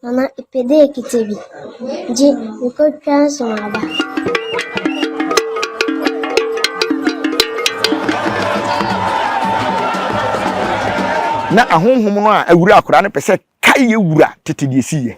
Nana, epɛ dɛ ekitsa bi? Gye, mekotwa nso maba. Na ahonhom no a awura akwadaa no pɛ sɛ kae yɛ wura tete deɛ ɛsiiɛ.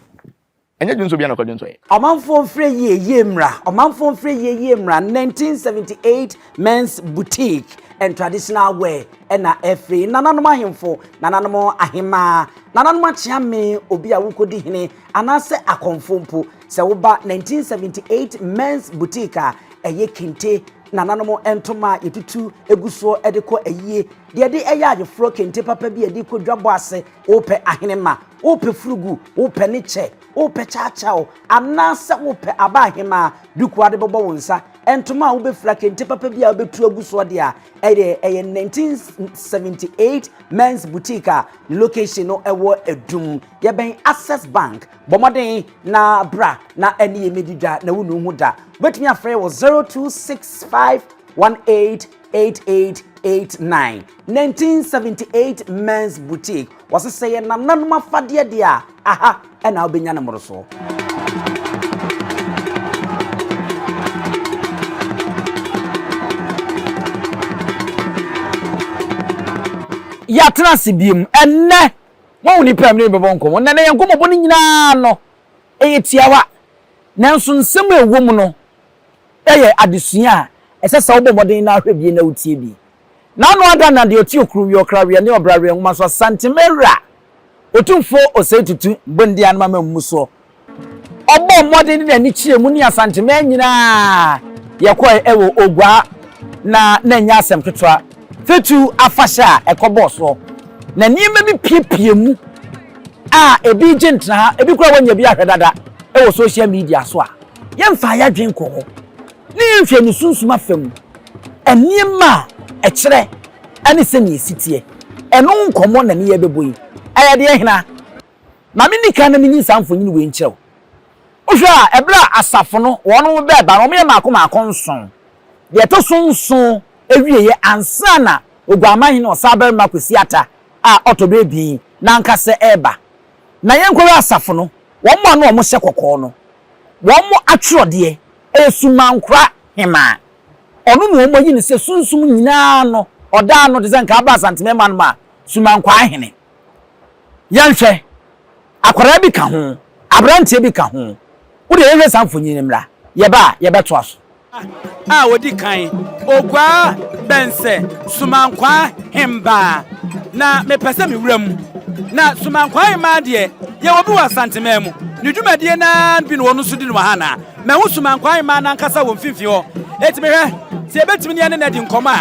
Ɛnyɛ dwonsɔ biara na ɔkɔ dwonsɔ yɛ. Ɔmanfoɔ mfrɛ yie yie mmra Ɔmanfoɔ mfrɛ yie yie mmra 1978 Men's Boutique and Traditional Wear ɛna ɛfiri Nananom ahemfo, nananom ahemaa, nananom akyeame, obi a wokɔdi hene anaasɛ akɔmfo mpo. Sɛ woba 1978 Men's Boutique a, ɛyɛ kente, nananom ntoma a yɛtutu gu soɔ de kɔ ayie, deɛ yɛde yɛ ayeforɔ, kente papa bi a yɛde kɔ dwabɔ ase, wopɛ ahenemma, wopɛ furugu, wopɛ ne kyɛ, wopɛ kyaakyaaw, anaasɛ wopɛ aba ahemaa, duku a wode bɛbɔ wo nsa, ntoma a wobɛfira, kente papa bi a wobɛtu agu soɔ deɛ a, ɛdeɛ ɛyɛ 1978 Men's Boutique a ne location no ɛwɔ Adum. Yɛbɛn Access Bank. Bɔ mmɔden na bra na ɛne yɛn mmɛdi dwa na wonnu ho da. Wobɛtumi afrɛ wɔ 0265 188889. 1978 Men's Boutique. Wɔse sɛ yɛ nananom afadeɛ deɛ a, aha na wobɛnya no mmorosoɔ. Yɛatena ase biom ɛnnɛ. Moahu nnipa a me ne wɔn bɛbɔ nkɔmmɔ nnɛ, na yɛn nkɔmmɔbɔ no nyinaa no, ɛyɛ tiawa, nanso nsɛm a ɛwɔ mu no yɛ adesua a ɛsɛ sɛ wobɔ mmɔden na ahwɛ bi na wutie bi. N'ano ada na deɛ ɔte okuruweɛ, ɔkraweɛ ne ɔbraweɛ nwoma so Asantewura Otumfoɔ Osei Tutu Bondianoma Mammusoɔ. Ɔbɔɔ mmɔden de n'ani kyerɛɛ mu ne Asanteman nyinaa yɛkɔe wɔ Oguaa na na ɛnyɛ asɛm ketewa. Fetu afahyɛ a ɛkɔbɔɔ soɔ na nneɛma bi piepie mu a ebi regye ntenaha, ebi koraa wɔanya bi ahwɛ dada wɔ social media so a yɛmfaa yɛn adwene nkɔɔ hɔ ne yɛnhwɛɛ ne sunsum afa mu nneɛma a ɛkyerɛ ne sɛnea ɛsi teɛ. Ɛno nkɔmmɔ na ne yɛrebɛbɔ yi. Ɛyɛ deɛ hena? Ma minni kan na minyi saa mfonini wei nkyerɛ wo. Wohwɛ a, ɛberɛ a asafo no wɔn bɛɛba no, wɔyɛ mmaako mmaako nson. Deɛ ɛtɔ so nson awieɛ ansa na Oguamahene Ɔsabarima Kwesi Atta a ɔtɔ do abien no ankasa reba. Na yɛnkɔhwɛ asafo no, wɔn a na wɔhyɛ kɔkɔɔ no, wɔn atwerɛdeɛ, ɛyɛ Sumankora Hemaa. Ɔno na wɔayi no sɛ sunsum nyinaa no ɔda ano te sɛ nka aba Asanteman mu a, Sumankwaa Hene. Yɛnhwɛ, akwadaa bi ka ho, aberanteɛ bi ka ho. Wo deɛ yɛnhwɛ saa mfonyin no mmra, yɛba a yɛbɛtoa so. A odi kan, Oguaa Bɛnsɛ Sumankwaa Hembaa, na mepɛ sɛ mewura mu. Na Sumankwaa Hemmaa deɛ, yɛwɔ bi wɔ Asanteman mu. Ne dwumadie no ara bi na ɔno nso di no wɔ ha anaa? Mahu Sumankwaa Hemmaa no ankasa wɔ mfimfini hɔ. Enti mehwɛ sɛ yɛbɛtumi ne yɛne no adi nkɔmmɔ a,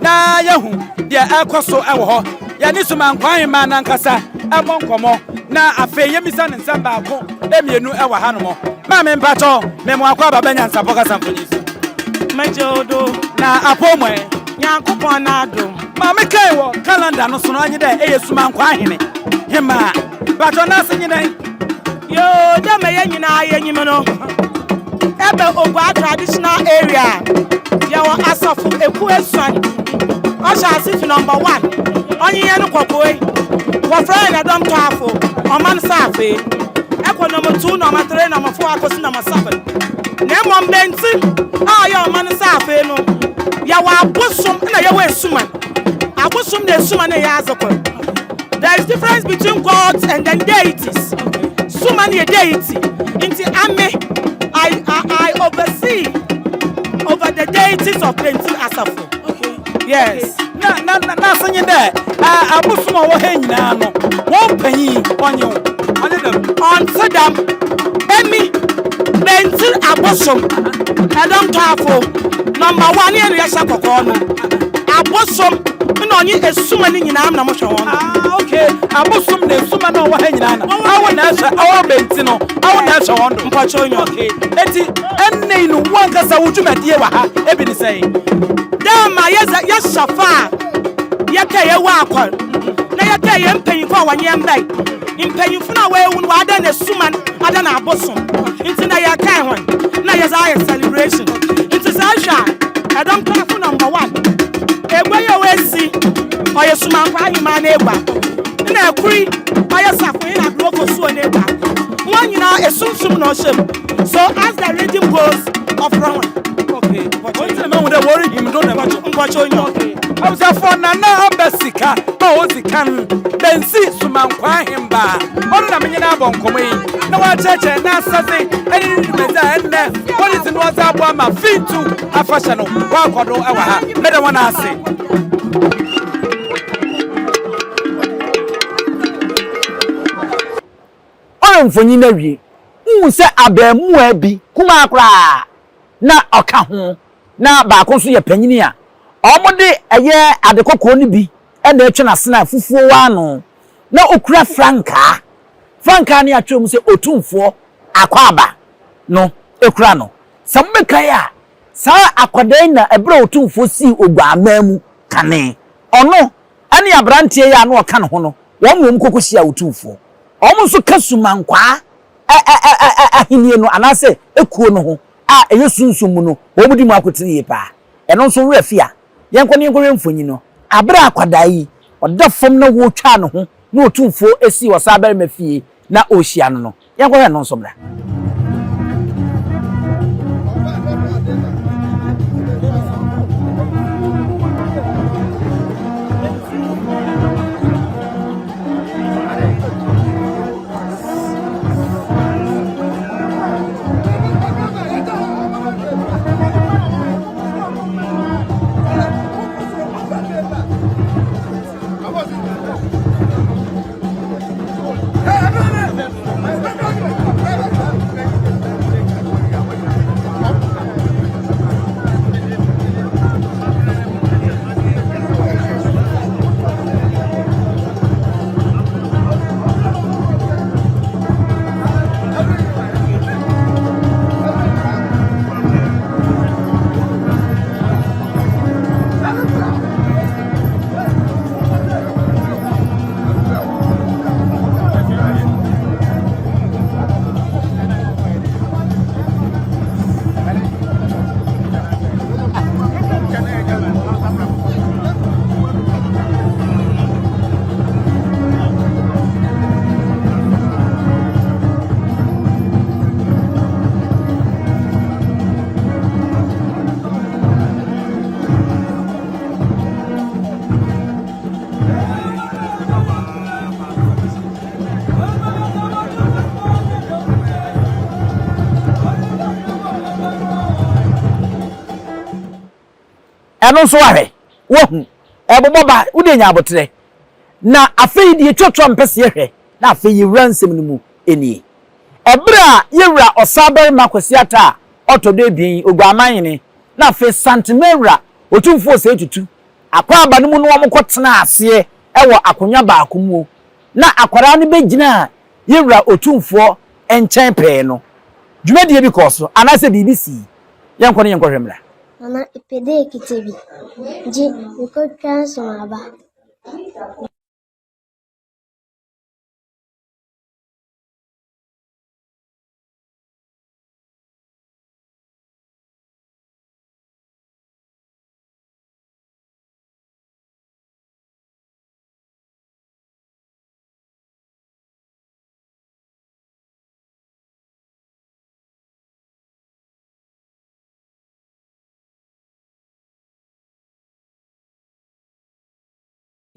na yɛahu deɛ ɛrekɔ so wɔ hɔ. Yɛne Sumankwaa Hemmaa no ankasa mmɔ nkɔmmɔ, na afei yɛmmisa no nsɛm baako mmienu wɔ hanom. Maame, mpakyɛw, me mo akwaaba ba Nyansapɔ kasa mfonyin so. Megye wo do. Na apɔw mu ɛ? Nyankopɔn n'adom. Maame kae wɔ calendar no so no nye dɛ eyɛ Sumankwaa Hene, Hemmaa. Mpakyɛw, n'ase nye dɛn? Yoo, dɛ ma yɛn nyinaa yenyim no, ebɛ Oguaa traditional area a, yɛwɔ asafo ekuw esuon. Ɔhyɛ ase fi number one, ɔnye hɛn kɔkɔe, wɔfrɛ hɛn Ɛdɔm Tɔafo, Ɔman Saafee, ɛkɔ number two, number three, number four akosi number seven. Na mbom Bentsi a ɔyɛ Ɔman Saafee no, yɛwɔ abosom na yɛwɔ esuman. Abosom na esuman nnyɛ adze kor. There is difference between gods and then deities. Suma no yɛ deity. Nti ame I, I, I oversee over the deities of Penti Asafo. Okay. Yes. Okay. Na na na na ase nye dɛ abosom a wɔwɔ ha nyinaa no wɔn panyin ɔnye wo ɔnye dɛm. Ɔnte dɛm. Emi Penti abosom ɛdɔm tɔafo number one yɛ no yɛhyɛ kɔkɔɔ no abosom na ɔnye esuma no nyinaa na mohwɛ wɔn. Ah, okay. Abosom na esuma na ɔwɔ ha nyinaa na awo na ɛhwɛ awo bɛnti no awo na ɛhwɛ wɔn do. Mpakyɛw nyɛ. Okay. Eti ɛnna yi no wo ankasa wo dwumadie wɔ ha ebi ne sɛn? Dɛ ma yɛdze yɛhyɛ fa a yɛkɛ yɛwɔ akɔr na yɛkɛ yɛn mpanyimfo a wɔnye yɛn bae. Mpanyimfo no a woewu no wɔadan esuman adan abosom ntsi na yɛkae hɔn na yɛdze ayɛ celebration. Ntsi sɛ ehwɛ a ɛdɔm krafo number one egua yi a woesi ɔyɛ Sumankwaa Ahemaa n'egua nna kor yi ɔyɛ Safohen Adowa Fosuo n'egua. Hɔn. Esunsum na ɔhyɛ mu. So as the rhythm goes, ɔfrɛ hɔn. Okay. Wɔn ti na mehu dɛ wɔrehim do na Mpɔkyɛ onyo. Okay. Abusuafoɔ Nana Aba Sika a ɔdzi kan Bensi Sumankwaa Hembaa ɔno na menye no abɔ nkɔmbɔ yi na ɔakyerɛkyerɛ n'asɛdze ne ne dwumadzi a ndɛ wɔdze dzi na ɔdze aboa ma Fintu afahyɛ no ɔakɔ do wɔ ha. Meda hɔn ase. Ɔrɛ mfonyin no awie, wohu sɛ abarimaa bi, kumaa koraa, na ɔka ho, na baako nso yɛ panyin a wɔde ɛyɛ ade kɔkɔɔ no bi na atwa n'asene a fufuo wɔ ano, na okura frankaa. Frankaa no yɛatwerɛ mu sɛ Otumfoɔ Akwaaba no kura no. Sɛ mobɛkae a, saa akwadaa yi na ɛberɛ a Otumfoɔ sii Oguammaa mu kane, ɔno ne aberanteɛ yi a na ɔka ne ho no, wɔn na wɔkɔkɔhyiaa Otumfoɔ. Wɔn nso ka Sumankwaa ahennie no anaasɛ ekuo no ho a ɛyɛ sunsum mu no, wɔdi mu akotene yie paa. Ɛno nso werɛ fi a, yɛnkɔ na yɛnkɔhwɛ mfonyin no. Bere a akwadaa yi, ɔda fam na wɔretwa ne ho na Otumfoɔ sii ɔsabarima fie na ɔrehyia no no, yɛnkɔhwɛ ɛno nso mmra. Ɛno nso ahwɛ, woahu, ɛbobɔ ba, wode nya aboterɛ. Na afei deɛ ɛtwa toɔ a mepɛ sɛ yɛhwɛ, na afei yɛwura nsɛm no mu nie. Ɛberɛ a yɛwura Ɔsabarima Kwasi Atta a ɔtɔ do ebien, Oguamanhene, na afei Santemawura Otumfoɔ Osei Tutu akwaaba no mu no wɔn kɔ tenaa aseɛ wɔ akonwa baako muo, na akwadaa no bɛgyinaa yɛwura Otumfoɔ nkyɛn pɛɛ no, dwumadie bi kɔɔ so anaasɛ biribi sii. Yɛnkɔ na yɛnkɔhwɛ mmra. Nana, epɛ dɛ ekitsa bi? Gye, mekotwa nsoaba.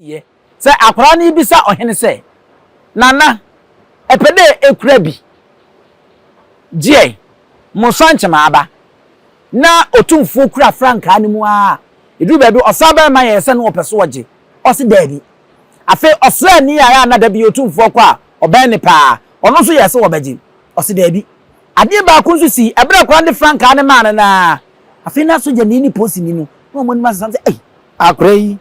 Yɛ. Sɛ akwadaa no rebisa ɔhene sɛ, Nana, ɛpɛ dɛ ekura bi? Gyeɛ, mosua nkyemaaba. Na Otumfoɔ kura frankaa no mu ara. Ɛduru baabi, ɔsabarima yɛɛ sɛ na ɔpɛ so ɔgye. Ɔse daabi. Afei ɔsraani a na da bi Otumfoɔ kɔ a ɔbɛn no paa, ɔno nso yɛɛ sɛ ɔbɛgye. Ɔse daabi. Adeɛ baako nso sii, ɛberɛ a akwadaa no de frankaa no maa no no ara, afei na sogyani ne polisini no, na wɔn anim asesa sɛ, Ei, akwadaa yi,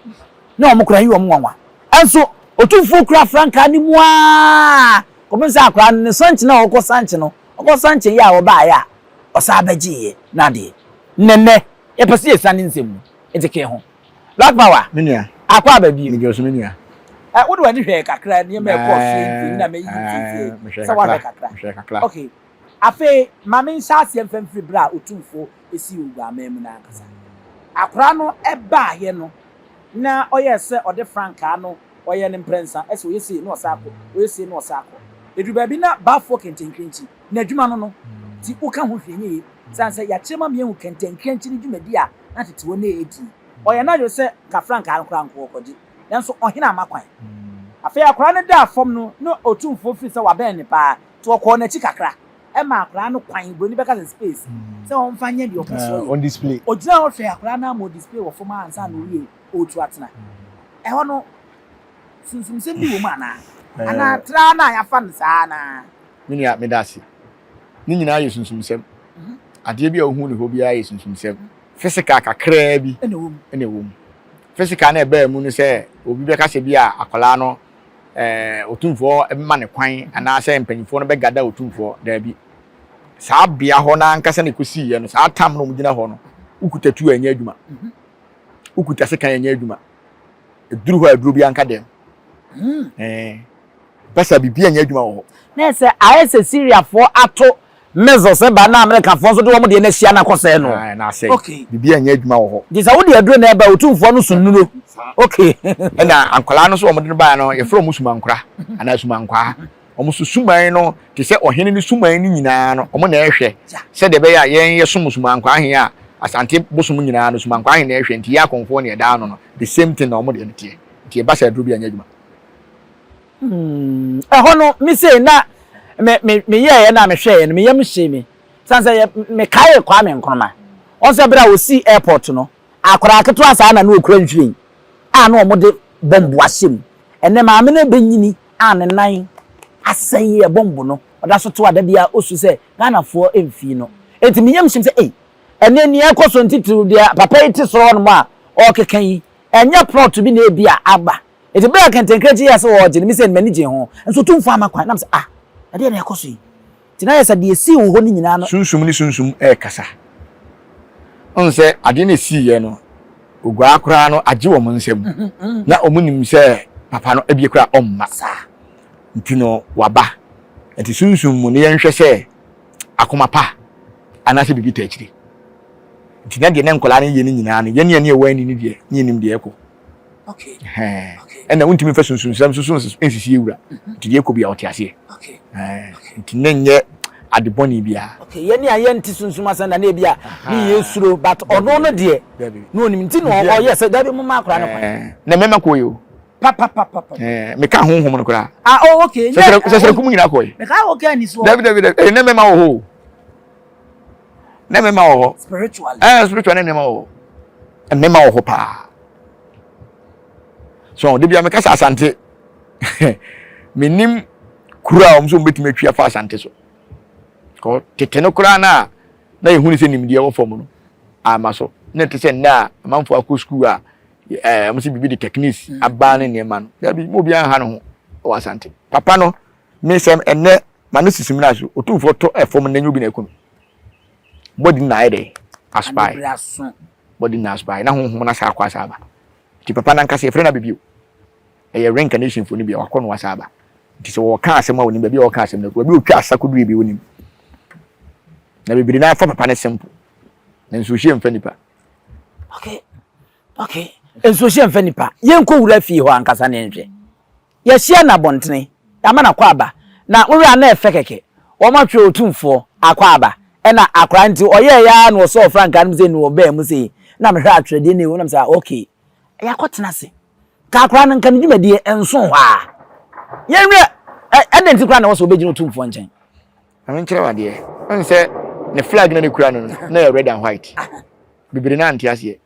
na wɔn koraa yi wɔn nwanwa. Nso Otumfoɔ kura frankaa no mu ara kɔpem sɛ akwadaa no ne sankye no a ɔkɔ sankye no, ɔkɔ sankye yɛ a ɔbaeɛ a, ɔsan bɛgyeeɛ n'adeɛ. Nnɛ nnɛ, yɛpɛ sɛ yɛsiane nsɛm mu, nti ke ho. Black Power, Me nua. Akɔ aba bio. Megye wo so me nua. Ɛ, wode w'ani hwɛɛ kakra nneɛma a ɛkɔɔ so yi mfoni na mayi mfimfini Mehwɛɛ sɛ woahwɛ kakra. kakra. Mehwɛɛ kakra. Okay. Afei, ma menhyɛ aseɛ mfa mfiri berɛ a Otumfoɔ sii Oguammaa mu no ankasa. Akwadaa no baeɛ no, na ɔyɛɛ sɛ ɔde frankaa no, ɔyɛɛ no mprɛnsa, ɛsɛ ɔyɛ sei na ɔsan kɔ, ɔyɛ sei na ɔsan kɔ. Ɛduru baabi na Baafoɔ kɛntɛnkrɛnkyi, n'adwuma no no, nti woka ho hwee nyɛ yie. Sane sɛ yɛakyerɛ mu ama yɛahu kɛntɛnkrɛnkyi no dwumadi a na tete hɔ na ɛredi. Ɔyɛ n'adwene sɛ nka frankaa no koraa nka ɔrekɔgye, nanso ɔhene amma kwan. Afei akwadaa no daa fam no, na Otumfoɔ firi sɛ wabɛn no paa, nti ɔkɔɔ n'akyi kakra maa akwadaa no kwan, buroni bɛka sɛ space, sɛ ɔmfa nyɛ deɛ ɔpɛ sɛ ɔyɛ. Ɔgyinaa hɔ hwɛɛ akwadaa no ara ma ɔdisplay wɔ fam ara ansa na ɔwie ɔretu atena. Ɛhɔ no, sunsumsɛm bi wɔ mu anaa? Anaa tra no a yɛafa no saa anaa? Me nua, meda ase. Ne nyinaa yɛ sunsumsɛm. Adeɛ bi a wohu ne hɔ biara yɛ sunsumsɛm. Physical kakraa bi na ɛwɔ mu. Physical na ɛbaa mu no sɛ obi bɛka sɛ bi a akwadaa no ɛɛ otumfoɔ ma ne kwan anaasɛ mpanyinfoɔ no bɛgada otumfoɔ daabi. Saa bea hɔ no ankasa na ɛkɔsiiɛ no, saa tam no wɔgyina hɔ no, wokuta tuo a ɛnyɛ adwuma. Wokuta sekan a ɛnyɛ adwuma. Ɛduru hɔ a aduro bi anka dɛm. Ɛɛ basa biribi anyɛ adwuma wɔ hɔ. Na sɛ ayɛ sɛ Syriafoɔ ato missiles ba na Amerikafoɔ nso de wɔn deɛ no ahyia no akɔsɛe no. Ae, na asɛe. Okay. Biribi anyɛ adwuma wɔ hɔ. Nti sɛ wode aduro na ɛba Otumfoɔ no so nnuro. Okay. Ɛna nkwadaa no nso wɔn de no baeɛ no, yɛfrɛ wɔn sumankora anaa sumankwaa. Wɔn nso suman no te sɛ ɔhene no suman no nyinaa no, wɔn na ɛhwɛ sɛdeɛ ɛbɛyɛ a yɛn yɛsom sumankwaa he a Asante bosom nyinaa no sumankwaa he na ɛhwɛ nti yɛn akɔmfoɔ ne ɛdaa ano no, the same thing na wɔn deɛ no teɛ. Nti ɛba sɛ aduro bi anyɛ adwuma. Hmm, ɛhɔ no, me sei na me me meyɛeɛ na mehwɛeɛ no, me yam hyee me. Sane sɛ yɛ mekaee Kwame Nkrumah. Wɔn sɛ berɛ a wɔsii airport no, akwadaa ketewa saa na na ɔkura nhwiren a na wɔde bɔmbo ahyɛ mu. Ɛnnɛ maame no abɛnyini a ne nan asɛe yɛ bɔmbo no, ɔda so to a da biara ɔsu sɛ Ghanafoɔ mfii no. Enti me yam hyem sɛ ei, ɛnnɛ nea ɛrekɔ so ntitiriw deɛ papa yi te soro hɔnom a ɔrekeka yi, ɛnyɛ plot bi na ebia aba. Enti bere a kɛntɛnkrɛnkye yɛɛ sɛ wɔregye no, mise m'ani gyee ho. Nso Otumfoɔ amma kwan. Na mise, Ah, ɛdeɛn na ɛrekɔ so yi? Enti na ayɛ sɛ deɛ esii wɔ hɔ no nyinaa no. Sunsum ne sunsum rekasa. Wohu sɛ adeɛ no esiiɛ no, oguaa koraa no agye wɔn nsam. Na wɔn nim sɛ papa no ebie koraa ɔmma. Nti no waba. Nti sunsum mu no yɛnhwɛ sɛ akoma pa anaasɛ biribi taa akyire. Nti na deɛ na nkwadaa no yɛ no nyinaa no, yɛn a ne yɛwɔ ani no deɛ, ne yɛnim deɛ ɛkɔ. Ɛna wontumi mfa sunsunsɛm nso so nsisi ewura. Nti deɛ ɛkɔ bi a ɔte aseɛ. Nti ne nyɛ ade bɔne biara. Okay, yɛn a yɛnte sunsum asɛm na na ebi a ne yɛ suro but ɔno no deɛ na onim nti na ɔyɛ sɛ dabi mo ma akora no kwan. Na mɛma kɔ yi o. Papapapa. Meka honhom no koraa. Ah, oh, okay. Sɛsɛrɛ kum nyinaa kɔ yi. Meka okay ni so. Dabi dabi dabi. Ne mɛma wɔ hɔ o. Ne mɛma wɔ hɔ. Spiritually. Eh, spiritual ne mɛma wɔ hɔ. Mɛma wɔ hɔ paa. So de bia meka sɛ Asante. Menim kuro a wɔn nso wɔbɛtumi atwi afa Asante so. Kɔ tete no koraa na na yɛhu ne sɛ nimdeɛ wɔ fam no ama so. Na ɛte sɛ nnɛ a amanfoɔ akɔ sukuu a ɛɛ wɔn sɛ biribi de techniques mm. aba ne nneɛma no. Dabi mo obiara nha ne ho wɔ Asante. Papa no me sɛm ɛnnɛ ma no sisi mu na so otumfoɔ tɔ ɛfam na nyɛ obi na ɛkɔ no. Body na ayɛ dɛ aspae. Body na aspae na honhom na saa akɔ asa aba. Nti papa no ankasa yɛfrɛ no abɛbio. Ɛyɛ reincarnation fo no bi a wakɔ no wasa aba. Nti sɛ wɔka asɛm a onim baabi a wɔka asɛm no baabi a otwa asa koduru bi onim. Na bebree na afa papa no simple. Na nsuohyɛ mfa nipa. Okay. Okay. Nsuohyɛ mfa nipa. Yɛnkɔ wura fie hɔ ankasa ne nhwɛ. Yɛahyia no abɔntene, yɛama no akwaaba, na wo werɛ a na ɛfɛ kɛkɛ. Wɔatwerɛ Otumfoɔ akwaaba, ɛna akwadaa nti ɔyɛeɛ ara na ɔsɔɔ frankaa no mu sei na ɔbaa mu sei, na mehwɛ atwerɛdeɛ no ɛwɔ mu na mesɛ ah okay, yɛakɔtena ase. Ka akwadaa no nka ne dwumadie nso hɔ a. Yɛnwerɛ, ɛdɛn nti koraa na ɛwɔ sɛ ɔbɛgyina Otumfoɔ nkyɛn? Ma menkyerɛ wo adeɛ, wohu sɛ ne flag na ne kura no no, na ɛyɛ red and white. Bebree no ante aseɛ.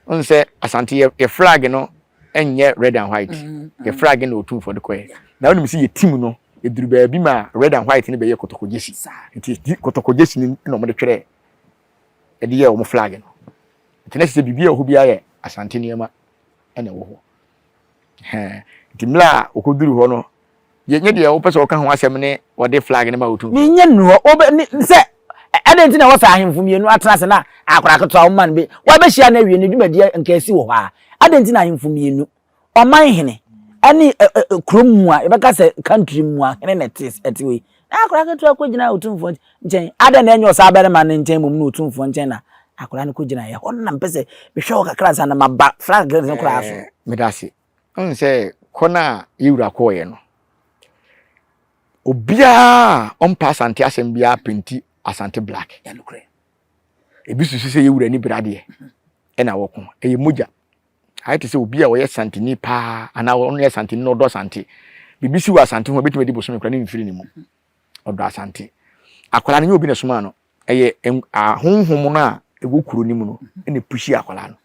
Wohu sɛ Asante yɛ yɛ flag no nyɛ red and white. Mm-hmm. Yɛ flag na Otumfoɔ de kɔɛ. Na wonim sɛ yɛ team no eduru baabi ma red and white no bɛyɛ kɔtɔkɔ gyesi. Nti kɔtɔkɔ gyesi no na wɔde twerɛ ɛde yɛ wɔn flag no. Nti na sɛ biribi a ɛwɔ hɔ biara yɛ Asante nneɛma ɛna ɛwɔ hɔ. Nti mmerɛ a wɔkɔduru hɔ no Deɛ nyɛ deɛ wopɛ sɛ wɔka ho asɛm ne wɔde flag no ma otumfoɔ. Menyɛ nnu hɔ. Wobɛ ne sɛ ɛdɛn nti na ɛwɔ sɛ ahemfo mmienu atena ase na akwadaa ketewa wɔma no bi wɔabɛhyia no awie ne dwumadie nka asi wɔ hɔ a adɛn nti na ahemfo mmienu ɔman hene ɛne kurom mu a yɛbɛka sɛ country mu a hene na ɛte ɛte wei na akwadaa ketewa kɔgyina otumfoɔ nkyɛn adɛn na ɛnyɛ ɔsaa barima no nkyɛn mmom na otumfoɔ nkyɛn na akwadaa no kɔgyina ɛhɔ no na mpɛ sɛ mehwɛ hɔ kakra ansa na maba flag no koraa so. Meda ase. Wohu sɛ kɔ no a yɛn wura kɔeɛ no, Obiara a ɔmpɛ Asante asɛm biara penti Asante black. Ebi susu sɛ yɛwura ni bere adeɛ ɛna wɔko. Ɛyɛ mogya. Ayɛ te sɛ obi a ɔyɛ Santeni paa anaa ɔno yɛ Santeni na ɔdɔ Asante. Biribi si wɔ Asante ho a ebetumi adi bosome koraa ne mfiri ne mu. Ɔdɔ Asante. Akwadaa no nyɛ obi na ɛsomaa no. Ɛyɛ ahonhom no a ɛwɔ kuro no mu no na ɛpushi akwadaa no.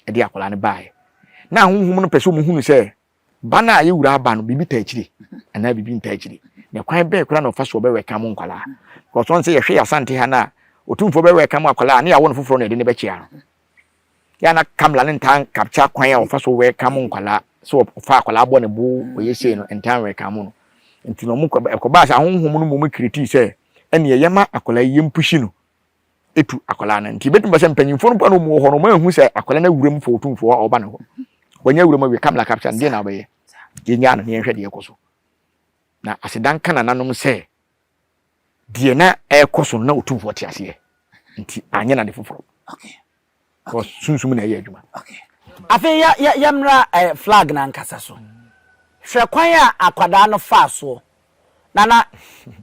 Ɛde akwadaa no baeɛ. Na ahonhom no pɛ sɛ wɔn hunu sɛ ba no a yɛ wura aba no biribi taa akyire anaa biribi ntaa akyire. Na kwan bɛn koraa na ɔfa so ɔbɛwɛka mo nkwadaa. Because wɔn sɛ yɛhwɛ yɛ Asante ha no a, otumfoɔ bɛwɛka mo akwadaa a ne yɛawo no foforɔ na yɛde no bɛkyea no. Yɛ a na Kamla no ntaa nkapkya kwan a ɔfa so wɛka mo nkwadaa sɛ ɔfa akwadaa bɔ ne bo ɔyɛ sei no ntaa nwɛka mo no. Nti na wɔn ɛkɔbaa sɛ ahonhom no mmom kretii sɛ ɛneɛ yɛma akwadaa yi yɛmpushi no etu akwadaa no. Nti ebetumi ba sɛ mpanyinfoɔ no mpo a na wɔn wɔ hɔ no wɔn anhu sɛ akwadaa no awura mu fɔ otumfoɔ a ɔba ne hɔ. Wɔnyɛ awura mu awie Kamla kapkya no deɛ na ɔbɛyɛ. Yɛnyaa no na yɛnhwɛ deɛ ɛkɔ so. Na aseda nka nananom sɛ deɛ na ɛrekɔ so no na otumfoɔ te aseɛ nti anyɛ no ade foforɔ. Okay. Because sunsum na ɛyɛ adwuma. Okay. Afei yɛ yɛ yɛmmra eh, flag no ankasa so. Hwɛ kwan a akwadaa no faa soɔ. Nana,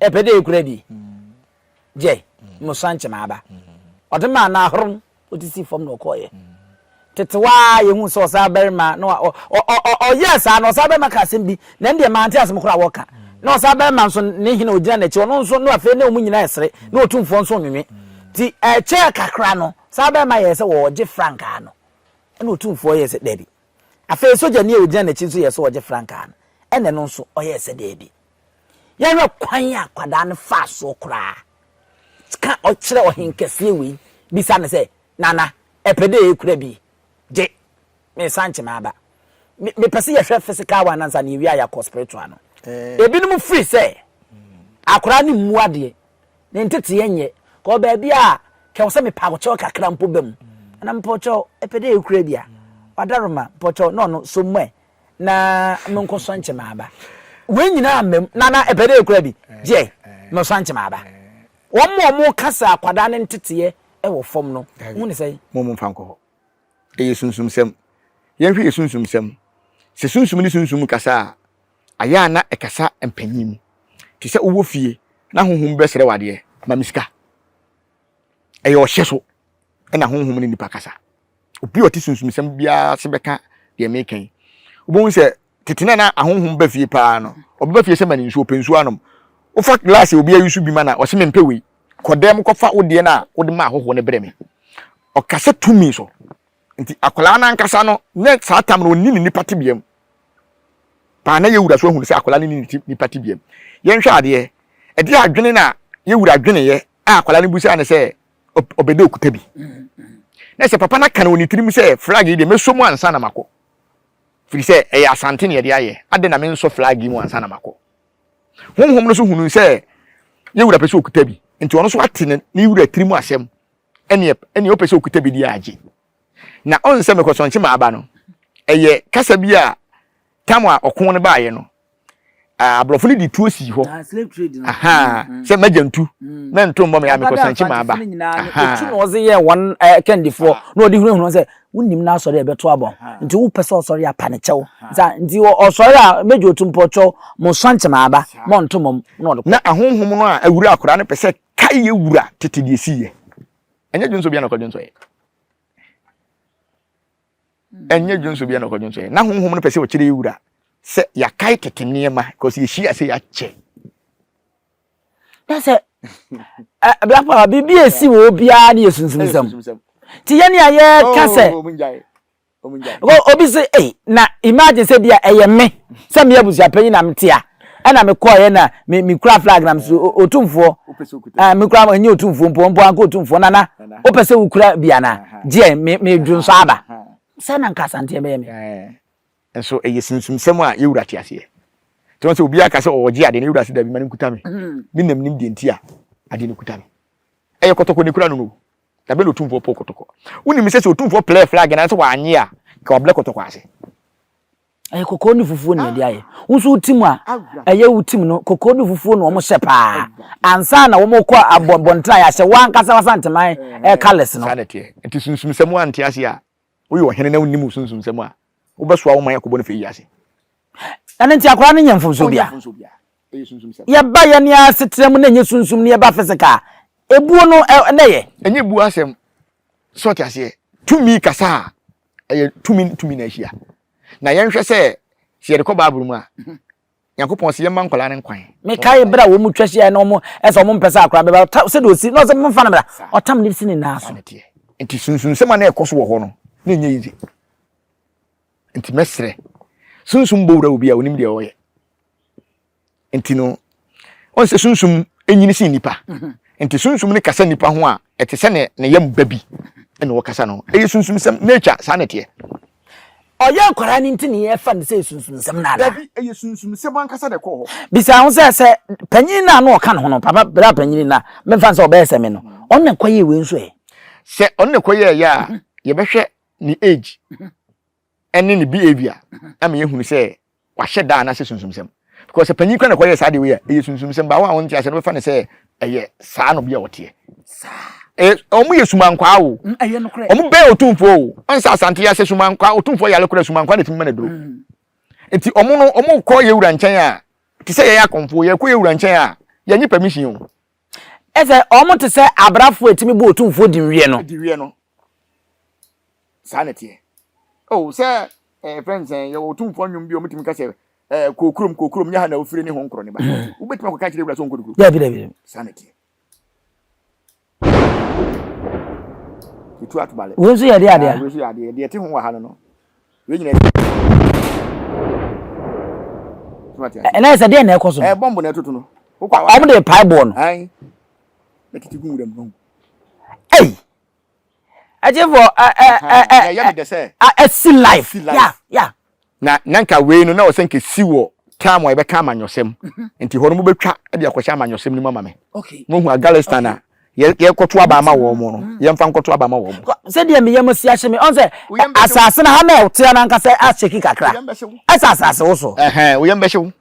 ɛpɛ dɛ ekura bi. Gyɛ, mmosa nkyem aba. Ɔde maa no ahorom, ɔde sii fam na ɔkɔeɛ. Tete hɔ ara yɛhuu sɛ ɔsaa barima na ɔyɛɛ saa na ɔsaa barima ka asɛm bi na ɛndeɛ mante asɛm koraa a wɔka. Na ɔsaa barima nso ne hene a ɔgyina n'akyi ɔno nso na afei ne wɔn nyinaa ɛsere na ɔtumfoɔ nso nwenwe. Nti ɛkyɛɛ kakra no saa barima yɛɛ sɛ wɔregye frankaa no ɛna ɔtumfoɔ yɛɛ sɛ daabi. Afei sogyani a ɔgyina n'akyi nso yɛɛ sɛ ɔregye frankaa no ɛna ɛno nso ɔyɛɛ sɛ daabi. Yɛhwɛ kwan a akwadaa no faa soɔ koraa ka ɔkyerɛ ɔhenkɛseɛ wei bisa no sɛ Nana, ɛpɛ dɛ ekura bi? Gye, meresan kye m'aba. Me, mepɛ sɛ yɛhwɛ physical one ansa na yɛwie a yɛakɔ spiritual no. Ebinom firi sɛ akwadaa no mmu adeɛ, ne nteteeɛ nyɛ. Kɔ baabi a kɛwɔ sɛ mepa wo kyɛw kakra mpo ba mu. Ana mepɛ wo kyɛw, ɛpɛ dɛ ekura bi a? Wadaroma, mepɛ wo kyɛw, na ɔno, so mu ɛ, na menkɔsɔ nkye m'aba. Wei nyinaa mma mu. Nana, ɛpɛ dɛ ekura bi? Gye, mesɔ nkye m'aba. Wɔn a wɔka sɛ akwadaa no nteteeɛ wɔ fam no, wohu ne sɛn? Mo mo mfa nkɔ hɔ. Ɛyɛ sunsumsɛm. Yɛnhwɛ yɛ sunsumsɛm. Sɛ sunsum ne sunsum kasa a, ayɛ a na ɛkasa mpanyin mu. Te sɛ wowɔ fie na honhom bɛsrɛ wo adeɛ, ma me sika. Ɛyɛ ɔhyɛ so ɛna honhom ne nipa kasa. Obi a ɔte sunsumsɛm biara ase bɛka deɛ meka yi. Wobɛhu sɛ tete na na ahonhom ba fie paa no, ɔbɛba fie sɛ ma ne nsuo, ɔpɛ nsuo anom. Wofa glass a obi ayi so bi ma na ɔse mempɛ wei. Kɔ dan mu kɔfa wo deɛ no a wode ma ahɔhoɔ no brɛ me. Ɔkasa tumi so. Nti akwadaa no ankasa no, na saa tam no ɔnni ne nipa tebea mu. Paa na yɛwura so ahunu sɛ akwadaa no nni ne nipa tebea mu. Yɛnhwɛ adeɛ, ɛdeɛ adwene na yɛwura dweneeɛ a akwadaa no busaa no sɛ ɔbɛ dɛ okuta bi. Na sɛ papa no aka no wɔ ne tirim sɛ flag yi deɛ mɛsɔ mu ansa na makɔ. Firi sɛ ɛyɛ Asante na yɛde ayɛ, adɛn na mensɔ flag yi mu ansa na makɔ? Honhom no nso hunuu sɛ yɛ wura pɛ sɛ ɔkuta bi, nti ɔno nso ate ne ne wura tirim asɛm, ɛneɛ ɛneɛ ɔpɛ sɛ ɔkuta bi deɛ agye. Na ɔn sɛ mekɔsɔnkye m'aba no, ɛyɛ kasa bi a tam a ɔko no baeɛ no, aborɔfo no de tuo sii hɔ. Ah, slave trade no. Aha, mm, mm. sɛ magya ntu, mm. mɛnto mmɔ me a mekɔsɔnkye m'aba. Aha. Etu na ɔdze yɛɛ wɔn eh, kandifoɔ na ɔde hunahuna sɛ wonim na asɔre a ɛbɛto abɔ nti wopɛ sɛ ɔsɔre a pa ne kyɛw nsa nti ɔsɔre a mɛgye otu mpɔkyɛw mo sɔ nkyɛn aba mo nto mom na ɔde kɔ. Na ahonhom no a awura akwadaa no pɛ sɛ kae yɛ wura tete deɛ ɛsiiɛ. Ɛnyɛ dwonsɔ bia na ɔkɔdwonsɔeɛ. Ɛnyɛ dwonsɔ bia na ɔkɔdwonsɔeɛ. Na honhom no pɛ sɛ ɔkyerɛ yɛ wura sɛ yɛakae tete nneɛma because yɛhyia sɛ yɛakyɛ. Na sɛ Black Power biribi a ɛsi wɔ obiara ne yɛ sunsumsɛm. Nti yɛne a yɛka sɛ oh, obi sɛ ei na imagine sɛ bi a ɛyɛ me sɛ meyɛ abusuapanyin na mete a ɛna mekɔɔyɛ na me mekura flag na meso otumfoɔ mekura ɛnyɛ otumfoɔ mpo mpo anka otumfoɔ nana wopɛ sɛ wokura bi ana gyeɛ me medwo nso aba sɛ na nka asanteɛ bɛyɛ me Nso ɛyɛ sunsumsɛm a yɛwura te aseɛ. Nti wɔn sɛ obiara ka sɛ ɔregye adeɛ no, yɛwura se dabi ma no nkuta me. Me nam nim deɛ nti a adeɛ no kuta me. Ɛyɛ kɔtɔkɔ na ekura no no. Dabe na otumfoɔ po kɔtɔkɔ. Wonim sɛ sɛ otumfoɔ plɛ flag na sɛ wanye a, nka wablɛ kɔtɔkɔ ase. Ɛyɛ kɔkɔɔ ne fufuo na yɛde ayɛ. Wo nso wo tim a, ɛyɛ wo tim no, kɔkɔɔ ne fufuo na wɔhyɛ paa. Ansa na wɔkɔ abɔnten a yɛahyɛ wo ankasa w'asanteman colours no. Saa na ɛteɛ. Nti sunsumsɛm woante ase a, Woyɛ ɔhene na wonnim wo sunsumsɛm a, wobɛsoa wo man akɔbɔ no fɛ yi ase. Ɛno nti akwadaa no nyɛ mfomsoɔ biara. Ɛyɛ sunsumsɛm. Yɛba yɛn asetena mu na ɛnyɛ sunsum na yɛba physical a, ebuo no na ɛyɛ. Ɛnyɛ ebuo asɛm. So ɔte aseɛ? Tumi kasa a, ɛyɛ tumi ne tumi na ahyia. Na yɛnhwɛ sɛ, sɛ yɛde kɔ Bible mu a, Nyankopɔn se yɛmma nkwadaa no nkwan. Mekae bere a wɔn twa hyiae na wɔn ɛsɛ wɔn mpɛ sɛ akwadaa bɛba, ɔta sɛdeɛ ɔsi na ɔsɛ momfa no mmra, ɔtam no si ne nan Saa so. na ɛteɛ. Nti sunsunsɛm a na ɛkɔ so wɔ hɔ no, na ɛnyɛ easy. Nti mɛsrɛ, sunsum bɔ wura obi a onim deɛ ɔyɛ. Nti no, ɔn sɛ sunsum nyini sen nipa. Mhm. Nti sunsum no kasa nipa ho a, ɛte sɛ ne ne yam ba bi ɛna ɔkasa no. Ɛyɛ sunsumsɛm, nature, saa na ɛteɛ. Ɔyɛ nkwadaa no nti ne yɛfa no sɛ sunsumsɛm no anaa? Dabi, ɛyɛ sunsumsɛm ankasa na ɛkɔɔ hɔ. Bisa ho sɛ, sɛ panyin no a na ɔka ne ho no, papa, bra panyin no a, memfa no sɛ ɔbɛyɛ sɛ me no, ɔno na ɛkɔyɛɛ wei nso ɛ? Sɛ ɔno na ɛkɔyɛeɛ a, yɛbɛhwɛ ne age ne ne behavior ama yɛahunu sɛ wahyɛ da anaasɛ sunsumsɛm. Because sɛ panyin kora na ɛkɔyɛ saa deɛ wei a, ɛyɛ sunsumsɛm. Ba wɔn a wɔnte aseɛ no bɛfa no sɛ ɛyɛ saa na obi a ɔteɛ. Ɛyɛ wɔn yɛ sumankwaa o. Mm, ɛyɛ nokorɛ. Wɔn bɛn otumfoɔ o. Wɔn sɛ asante yɛ sɛ sumankwaa otumfoɔ yare kora sumankwaa na ɛtumi ma no duro. Mm. Nti wɔn no wɔn kɔ yɛ wura nkyɛn a te sɛ yɛyɛ akɔmfoɔ yɛkɔ yɛ wura nkyɛn a yɛnye permission o. Ɛsɛ wɔn te sɛ abrafoɔ a ɛtumi bɔ otumfoɔ di nwiɛ no. Di wiɛ no. Saa na ɛteɛ. Oh, sɛ ɛɛ fɛn sɛn yɛwɔ otumfoɔ nnwom bi a wɔtumi ka sɛ ɛɛ kɔ kurom kɔ kurom nyɛ ha na ofiri ne ho nkorɔ ne ba. Wobɛtumi akɔka akyerɛ wura sɛ ɔnkɔ ne kurom. Dabi dabi. Saa na ɛteɛ. Etu atobale. Wei nso yɛ de adeɛ. Ah, wei nso yɛ adeɛ. Deɛ ɛte ho wɔ ha no no. Wei nyinaa. Ɛnna yɛ sɛ deɛ na ɛkɔ so no. Ɛɛ bɔmbo na ɛtoto no. Wɔn de pae boɔ no. Ayi. Na titi gu nwura mu. Ɛyi. Ɛgyefo ɛ ɛ ɛ ɛ ɛsi life. Ya ya. Na na nka wei no na ɔsɛ nka si wɔ time a yɛbɛka amanyɔsɛm. Mhm. Nti hɔ no mobɛtwa de akɔhyɛ amanyɔsɛm no mu ama me. Okay. Mohu Afghanistan a yɛkɔto aba ama wɔn mo no mm. yɛmfa nkɔto aba ama wɔn mo. Sɛdeɛ me yam si ahye me ɔn sɛ asase no ha na ɛteɛ no ankasa ahyɛki kakra. Ɛsɛ asase wo so. Ɛhɛn wo yam bɛhye wo.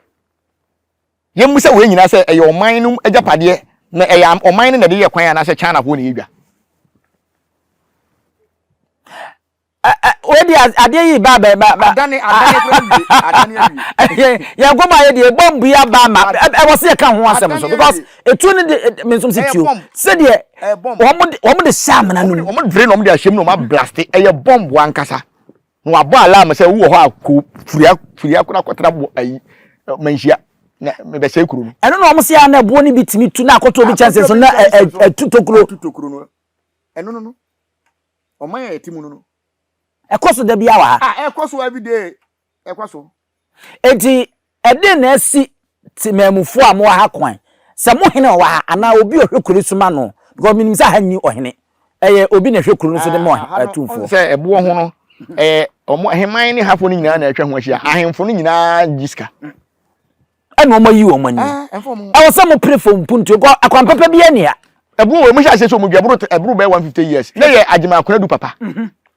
Yɛmmisa wei nyinaa sɛ ɛyɛ ɔman no agyapadeɛ na ɛyɛ ɔman no na ɛde yɛ kwan anaasɛ Chinafoɔ na ɛyɛ dwa. Wei deɛ adeɛ yi ba bɛ ba ba. Adane adane kura awie adane awie. Yɛn kɔmɔ ayɛ deɛ bɔmbu yi aba ama ɛwɔ sɛ yɛka ho asɛm so because etuo no de me nso sɛ tuo sɛdeɛ wɔn de wɔn de hyɛ amena no mu. Wɔn dre na wɔn de ahyɛ mu na wɔn ablaste ɛyɛ bɔmbu ankasa. Na wabɔ alarm sɛ wowɔ hɔ a kɔ firi firi akɔ akɔtena bo ayi manhyia na mebɛsɛe kuro no. Ɛno na wɔn se a na ɛboɔ no bi tumi tu na akɔtɔ obi kyɛnse so na ɛtu tokuro. Ɛtu tokuro no ɛno no no ɔman a yɛte mu no no. Ɛkɔ so da biara wɔ ha. Ah ɛkɔ so everyday ɛkɔ so. Enti ɛdeɛn na asi temanmufoɔ a mowɔ ha kwan sɛ mo hene a ɔwɔ ha anaa obi a ɔhwɛ kuro yi so ma no? Because menim sɛ ha nni ɔhene, ɛyɛ obi na ɛhwɛ kuro no so de ma Aha no, atumfoɔ. ɔn sɛ ɛboɔ ho no, ɛyɛ wɔn ahemman ne hafoɔ no nyinaa na atwa ho ahyia. Ahemfo no nyinaa gye sika. Ɛna wɔn ayi wɔn ani. Ah, ɛmfa wɔn ho. Ɛwɔ sɛ mopere fam mpuntuo, kɔ akwan papa biara nni ha. Ɛboɔ wɔ mu hyɛ aseɛ sɛ wɔn dwa ɛboro ɛboro bɛyɛ 150 years. Na yɛ Agyeman Konadu papa.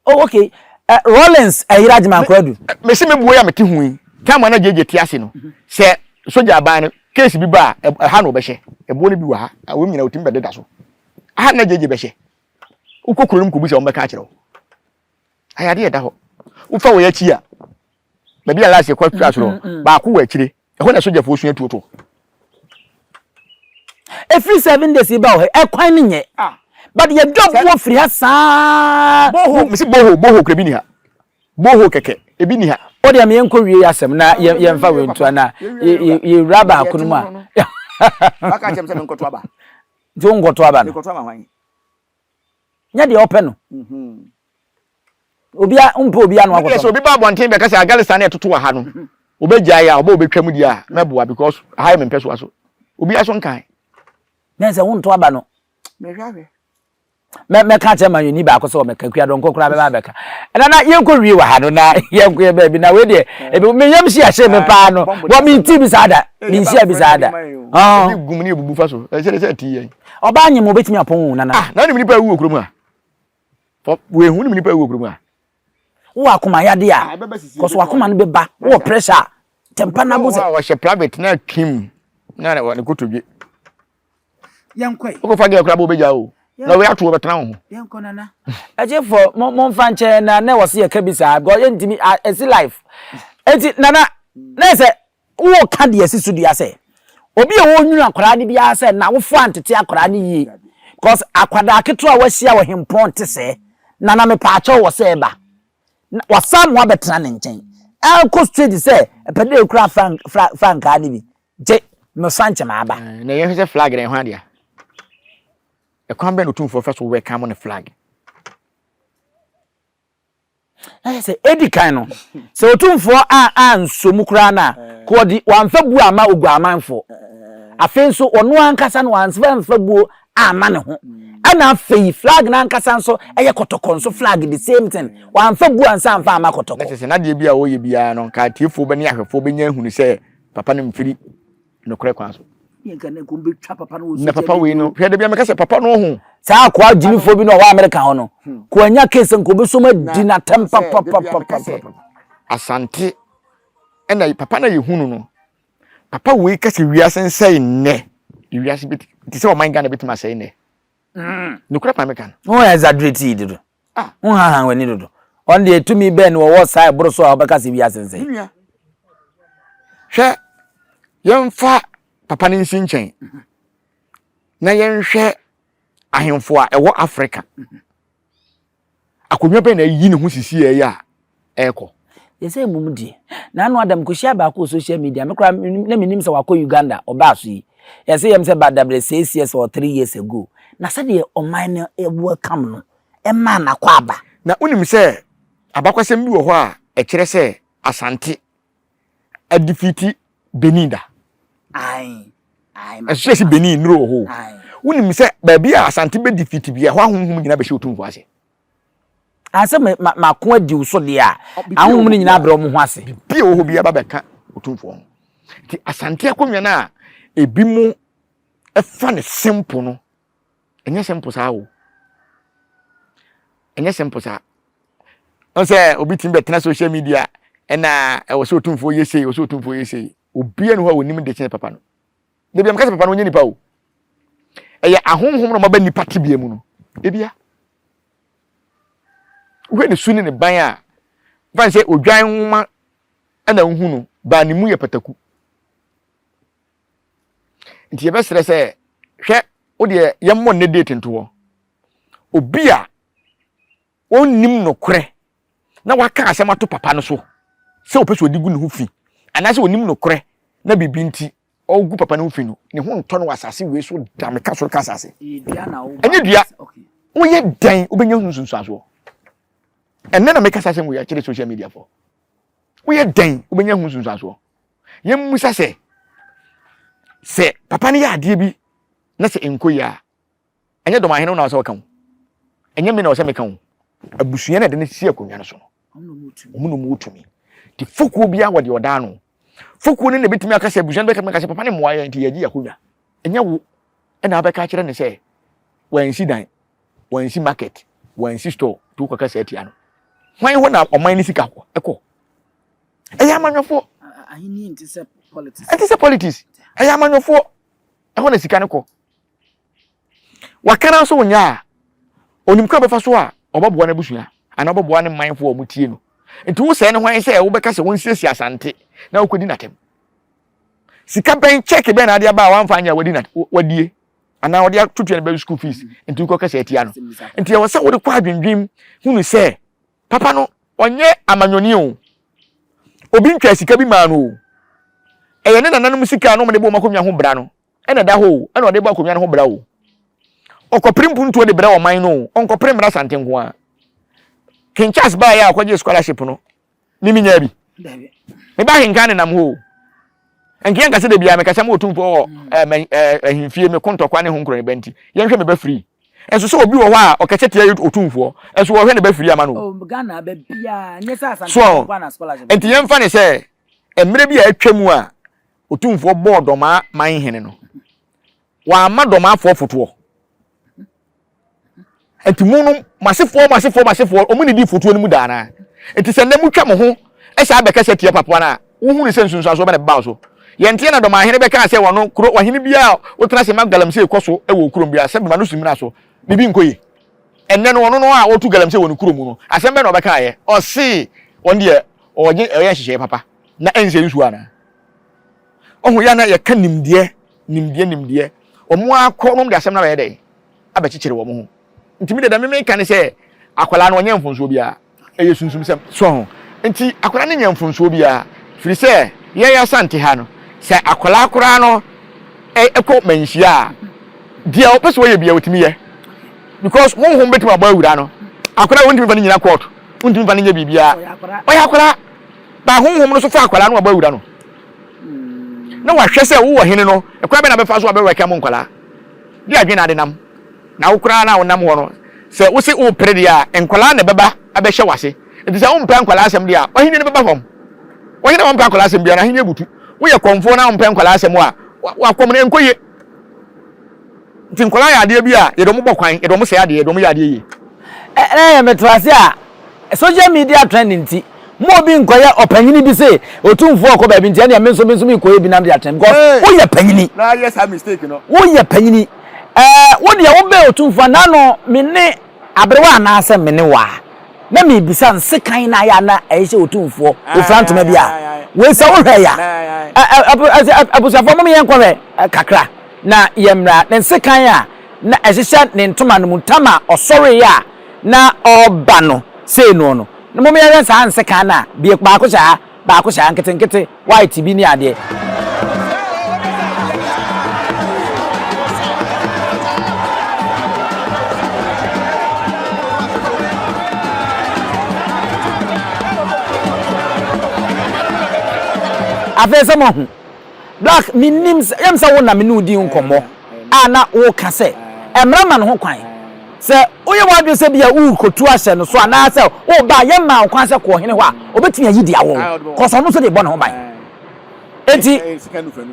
Oh okay, uh, Rawlings ɛyere Agyeman Konadu. Mesi me buo yi a mete ho yi, time a na JJ te ase no, sɛ sogya aban no case bi ba a, ɛha na ɔbɛhyɛ. Ɛboɔ no bi wɔ ha, wɔn nyinaa wɔtumi bɛdeda so. Aha na JJ bɛhyɛ. Wokɔ kuro no mu kɔbu sɛ wɔn bɛka akyerɛ wo. Ayɛ adeɛ ɛda hɔ. Wofa wɔ akyi a, baabi a last yɛkɔ atwa soro, mm, mm, mm. baako wɔ akyire. Ɛhɔ na sogyafoɔ sua tuo to. Ɛfiri 7 days ba wɔ ha, ɛkwan no nyɛ. Ah. But yɛdwa boɔ firi ha saa. Boho, mesi boho, boho kura bi ni ha. Boho kɛkɛ, ebi ni ha. O deɛ me yɛnkɔ wie asɛm na yɛmfa wei ntoa na yɛwura baako no mu a. Waka kyerɛ me sɛ menkɔto aba. Nti wonkɔto aba no? Mekɔto ama hwan? Nyɛ deɛ ɔpɛ no. Obia mpɛ obia no akɔtɔ. Sɛ obi ba abɔnten bɛka sɛ Afghanistan na ɛtoto wɔ ha no, obɛgyae a ɔbɛ obɛtwa mu deɛ a mɛboa because ha yɛ me mpɛsoa so. Obia so nkae. Nɛ sɛ wonto aba no. Mehwɛ ahwɛ. Mɛ mɛka kyerɛ manyɔni baako sɛ ɔmɛka kua dɔnkɔ koraa bɛba abɛka. Ɛna na yɛnkɔ wie wɔ ha no na yɛnkɔ yɛ baabi na wei deɛ ebi me yam hye ahyɛ me paa no wɔ me nti bi saa da me nhyia bi saa da. Ebi gum ne ebubu fa so ɛsɛ sɛ ɛti yɛn. Ɔbaa nyem obetumi apɔn o nana. Ah na nim nipa ewu wɔ kurom ha. Wɔ ehu nim nipa ewu wɔ kurom ha. Wowɔ akoma yade a kɔso akoma no bɛba wowɔ pressure a tɛmpa na bo sɛ. Wɔhyɛ private na kim na ne kotodwe. Yɛnkɔ yi. Wokɔfa gɛɛ koraa bɛ wobɛgya o. Na wei ato wɔbɛtena wo ho. Yɛnkɔ nana. Ɛgyefo mo momfa nkyɛn na na ɛwɔ sɛ yɛka bi saa because yɛntumi ɛsi life. Eti nana na sɛ woka deɛ ɛsi so dua sɛ. Obi a ɔnwunu akwadaa no biara sɛ n'awofoɔ antete akwadaa no yie because akwadaa ketewa a wahyia wɔ hempɔn nte sɛɛ. Nana mepaakyɛw wɔ sɛ ɛba. Na wasan mo abɛtena ne nkyɛn. Ɛkɔ straight sɛ ɛpɛ dɛ ekura frank fra frankaa no bi. Gye mefa nkyɛ m'aba. Na yɛhwɛ sɛ flag na ɛho adeɛ. Ɛkwan bɛn na Otumfoɔ fa so welcome ne flag? Na kyerɛ sɛ, edi kan no, sɛ Otumfoɔ a ansɔ mu koraa no a, ka ɔde wamfa buo amma Oguamanfoɔ. Afei nso, ɔno ankasa no wamfa amfa buo amma ne ho. Ɛna afei, flag no ankasa nso yɛ kɔtɔkɔ nso flag, the same thing. Wamfa buo ansa amfa amma Na kɔtɔkɔ. kyerɛ sɛ, n'adeɛ bi a ɔreyɛ biara no, nka atiefoɔ bɛ ne ahwɛfoɔ bɛnya ahunu sɛ papa no mfiri nokorɛ kwan so. Na papa wei no, hwɛ da bi a meka sɛ papa no ho. Saa akoa gyimifoɔ bi no ɔwɔ Amerika hɔ no, ko anya case nka obesom adi n'atɛm papapapapa. Asante ɛna papa na yɛhunu no, papa wei ka sɛ wiase nsɛe nnɛ, wiase bi te sɛ ɔman Ghana bɛtumi asɛe nnɛ. Nokorɛ kwan meka no. Wo exaggerate yi dodo. Ah. Wo hahan w'ani dodo. Ɔno deɛ tumi bɛn na wɔwɔ saa ɛboro so a wɔbɛka sɛ wiase nsɛe. Me nua, hwɛ yɛmfa papa no nsi nkyɛn na yɛnhwɛ ahemfo a ɛwɔ Africa. Akonnwa bɛn na ayi ne ho sisi ɛyɛ a ɛrekɔ? Yɛ sɛ mmom deɛ, na ano adam kɔhyia baako wɔ social media, me koraa na menim sɛ wakɔ Uganda, ɔbaa so yi. Yɛsɛ yɛm sɛ ba dabrɛ 6 years or 3 years ago. Na sɛdeɛ ɔman no welcome no, ɛmaa n'akwaaba. Na wonim sɛ abakwasɛm bi wɔ hɔ a ɛkyerɛ sɛ Asante adifiti Benin da? Ae, ae, Ɛso sɛ Benin nnuro wɔ hɔ o. Wonim sɛ baabi a Asante bɛdifiti bi, ɛhɔ ahonhom nyinaa bɛhyɛ Otumfoɔ ase. Sɛ me, ma, mako adi wo so deɛ a, ahonhom no nyinaa brɛ wɔn ho ase. Biribi a ɛwɔ hɔ biara ba bɛka Otumfoɔ ho. Nti Asante akonnwa no a ebinom fa no simple no, ɛnyɛ simple saa o ɛnyɛ simple saa ɔn sɛ obi tumi bɛtena social media ɛna ɛwɔ sɛ otumfoɔ yɛ sei ɛwɔ sɛ otumfoɔ yɛ sei obiara ni hɔ a onim de kyɛn papa no debi amka sɛ papa no ɔnyɛ nipa o ɛyɛ ahonhom na ɔmaba nipa tebea mu no ebia wohwɛ ne su ne ne ban a fan sɛ odwan nwoma ɛna wohu no baa ne mu yɛ pataku Nti yɛbɛsrɛ sɛ, hwɛ, wo deɛ yɛmmɔ nnɛ date nto hɔ. Obi a ɔnnim nokorɛ na waka asɛm ato papa no so sɛ ɔpɛ sɛ ɔde gu ne ho fi anaasɛ ɔnim nokorɛ na biribi nti ɔgu papa no ho fi no, ne ho ntɔ no wɔ asase wei so da. Meka soro ka asase. Ɛnyɛ dua. Woyɛ dɛn wobɛnya ho nsunsuansoɔ? Ɛnnɛ na meka saa asɛm wei akyerɛ social media foɔ. Woyɛ dɛn wobɛnya ho nsunsuansoɔ? Yɛmmisa sɛ, sɛ papa no yɛ adeɛ bi na sɛ ɛnkɔ yie a, ɛnyɛ dɔm ahene na ɔsɛ ɔka ho, ɛnyɛ me na ɔsɛ meka ho. Abusua na ɛde no si akonnwa no so no, wɔn na wɔwɔ tumi. Nti fokuo biara wɔ deɛ ɔda ano. Fokuo no na ɛbɛtumi aka sɛ abusua no bɛtumi aka sɛ papa no mmoa yɛn nti yɛagye yɛn akonnwa. Ɛnyɛ wo ɛna abɛka akyerɛ no sɛ wansi dan, wansi market, wansi store, nti wokɔka sɛ atia no. Hwan hɔ na ɔman no sika kɔ? Ɛyɛ amanyɔfoɔ. Ahenni nte sɛ politics. Ɛnte sɛ politics. Ɛyɛ amanyɔfoɔ. Ɛhɔ na sika no kɔ. Waka no nso nyɛ a, onim kwan bɛfa so a ɔbɛboa n'abusua anaa ɔbɛboa ne manfoɔ a wɔtie no. Nti wo sɛɛ ne hwan sɛ wobɛka sɛ wɔnsiesie Asante na wokɔdi n'atɛm? Sika bɛn, check bɛn na ade aba a wamfa anyɛ a wadi na wadie anaa ɔde atotua ne ba school fees nti wokɔka sɛ atia no. Nti ɛwɔ sɛ wode kɔ adwendwen hunu sɛ Papa no, ɔnyɛ amanyɔni o. Obi ntwaa sika bi maa no o. Ɛyɛ ne nananom sika a na wɔde bɔ wɔn akonnwa ho bra no na ɛda hɔ o, ɛna ɔde bɔ akonnwa no ho bra o. Ɔkɔpere mpuntuo de brɛ ɔman no o, ɔnkɔpere mmra Asante nko ara. King Charles baeɛ a ɔkɔgyee scholarship no, me menyaa bi. Me ba ahenkan nenam hɔ o. Nka yɛnka sɛ da biara mekasa ma otumfoɔ wɔ ahemfie, meko ntɔkwa ne ho nkorɔneba nti, yɛnhwɛ me ba free. Nso sɛ obi wɔ hɔ a ɔkasa tia otumfoɔ, nso wɔhwɛ ne ba free ama no o. So nti yɛmfa ne sɛ mmerɛ bi a atwa mu a otumfoɔ bɔɔ Dɔmaa man hene no, wamma Dɔmaafoɔ fotoɔ. Nti mo no, mo asefoɔ, mo asefoɔ, mo asefoɔ, wɔn nidi fotoɔ no mu da anaa? Nti sɛ nnɛ motwa mo ho saa bɛkasa tia papoa no a, wohunu sɛ nsunsuansoɔ bɛ na ɛbɛba wo so. Yɛnteɛ na Dɔmahene bɛkaa sɛ wɔno, kuro, ɔhene biara a wotena ase ma galamsey kɔ so wɔ wo kurom biara, sɛ bema no sumina so, biribi nkɔ yie. Ɛnnɛ no, ɔno no a ɔtu galamsey wɔ ne kurom no, asɛm bɛn na ɔbɛkaeɛ? Ɔse ɔno deɛ ɔgye, ɔyɛ nhyehyɛeɛ papa na ɛnsɛ nsuo anaa? Ɔho yɛ a na yɛka nimdeɛ. Nimdeɛ nimdeɛ. Wɔn ara kɔ na wɔn de asɛm no abɛyɛ dɛn? Abɛkyekyere wɔn ho. Nti me deɛ deɛ me meka ne sɛ akwadaa no ɔnyɛ mfomsoɔ biara. Ɛyɛ sunsumsɛm. So ho? Nti akwadaa no nyɛ mfomsoɔ biara. Firi sɛ yɛn Asante ha no, sɛ akwadaa koraa no kɔ manhyia a, deɛ ɔpɛ sɛ ɔyɛ biara ɔtumi yɛ. Because honhom bɛtumi abɔ awura no. Akwadaa wontumi fa no nyina court, wontumi fa no nyɛ biribiara. Ɔyɛ akwadaa. Ba honhom no so fa akwadaa no abɔ awura no. Na wahwɛ sɛ wowɔ hene no, ɛkwan bɛn na bɛfa so abɛwɛka mu nkwadaa. De adwene na ade nam. Na wo koraa na wonam hɔ no, sɛ wose worepere deɛ a, nkwadaa na ɛbɛba abɛhyɛ w'ase. Nti sɛ wompɛ nkwadaa asɛm deɛ a, w'ahennie no bɛba fam. Ɔhene a ɔmpɛ akwadaa asɛm biara, n'ahennie butu. Woyɛ kɔmfoɔ na wompɛ nkwadaa asɛm a, w'akɔm no ɛnkɔ yie. Nti nkwadaa yɛ adeɛ bi a yɛde wɔn bɔ kwan, yɛde wɔn sɛe adeɛ, yɛde wɔn yɛ adeɛ yie. Ɛnɛ yɛ meto ase a social media trend nti mo obi nkɔyɛ ɔpanyini bi se otumfoɔ ɔkɔ baabi nti ɛnea me nso me nso mekɔyɛ bi nam de atɛn because woyɛ panyini. Na yɛ saa mistake no. Woyɛ panyini. Ɛɛ wo deɛ wobɛn otumfoɔ nano me ne aberewa anaasɛ me ne waa na mebisa nsekan na ayɛ a na ɛyɛ sɛ otumfoɔ ofura ntoma bi a wei sɛ wohwɛ ya abusuafoɔ mom yɛnkɔhwɛ kakra. Na yɛmmra, ne nsekan a na ɛhyehyɛ ne ntoma no mu, tam a ɔsɔreeɛ a na ɔreba no sei noɔ no. Na mom yɛnhwɛ saa nsekan no a, bie, baako hyɛ ha, baako hyɛ ha, nketenkete, white bi ne adeɛ. Afei sɛ moahu. Black, mennim sɛ, yam sɛ wo na me ne wo dii nkɔmmɔ a na woka sɛ mmara ma no ho kwan sɛ woyɛ w'adwene sɛ bi a worekɔtu ahyɛ no so anaasɛ woreba a yɛmmaa wo kwan sɛ kɔ ɔhene hɔ a, ɔbɛtumi ayi de awɔ wo, kɔs ɔno nso de rebɔ ne ho ban. Enti,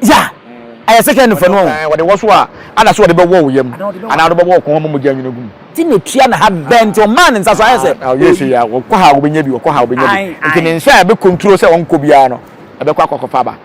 ya, ɛyɛ sɛ kɛ nufanu ɔho. Wɔde wɔ so a, ana sɛ wɔde bɛwɔ wo yam anaa wɔde bɛwɔ wo kɔn ho ma mogya nwunu agu mu. Ti na etua na ha bɛn nti ɔmaa ne nsa so ayɛ sɛ. Ɔyɛ sei a, wɔkɔ ha a wobɛnya bi, wɔkɔ ha a wobɛnya bi. Nti ne nsa a ɛbɛkonturo sɛ ɔnkɔ biara no, ɛbɛkɔ akɔkɔfa aba.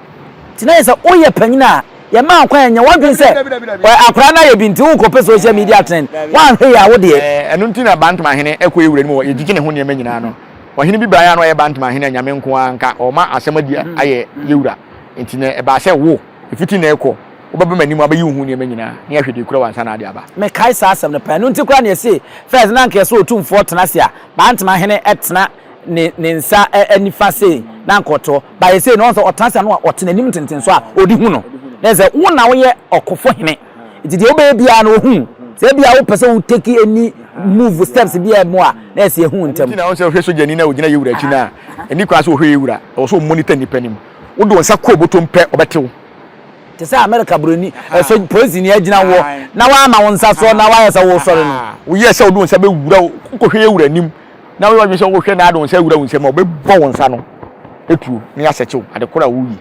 Nti na yɛ sɛ woyɛ panyin a, yɛmaa kwan nyɛ w'adwene sɛ akwadaa no ayɛ bi nti worekɔpɛ social media trend. Woanhwɛ yie a wo deɛ. Ɛno nti na Bantama hene kɔ yɛ wura no mu yɛgyegye ne ho nneɛma nyinaa no. Ɔhene bi baeɛ a na ɔyɛ Bantama hene a Nyame nko ara nka ɔma asɛm adi ayɛ yɛ wura. Nti na ɛbaa sɛ wo, ɛfiti nnɛ rekɔ, wobɛba m'anim abɛyi wo ho nneɛma nyinaa na yɛahwɛ deɛ ɛkura wo ansa na ade aba. Mekae saa asɛm no paa. Ɛno nti koraa na yɛse first na anka yɛsɛ Otumfoɔ tena ase a, Bantama hene tena ne ne nsa nifa sei na anka ɔte hɔ. But yɛsei no, ɔhu sɛ ɔtena ase a na ɔte n'anim ntentenso a ɔde hu no. Na yɛ sɛ wo na woyɛ ɔkofo hene. Nti deɛ wobɛyɛ biara no ɔhu. Sɛ ebia wopɛ sɛ wo take any move steps bi a mu a, na yɛ sɛ yɛhu ntɛm. Nti na wohu sɛ wohwɛ sogyani no a ɔgyina yɛn wura akyi no a, ɛnni kwan sɛ ɔhwɛ yɛn wura. Ɛwɔ sɛ ɔmonitor nnipa anim. Wode wo nsa kɔ obotom pɛ, ɔbɛte wo. Te sɛ Amerika buroni, ɛsɛ polisini agyina woɔ na wama wo nsa soɔ na wayɛ sɛ woresɔre no. Woyɛ sɛ wode wo nsa bɛwura, wokɔhwɛ yɛn wura anim na woyɛ w'adwene sɛ wohwɛ na ade wo nsa awura wo nsam a, ɔbɛbɔ wo nsa no tuo na yɛasɛkye wo ade koro a woyi.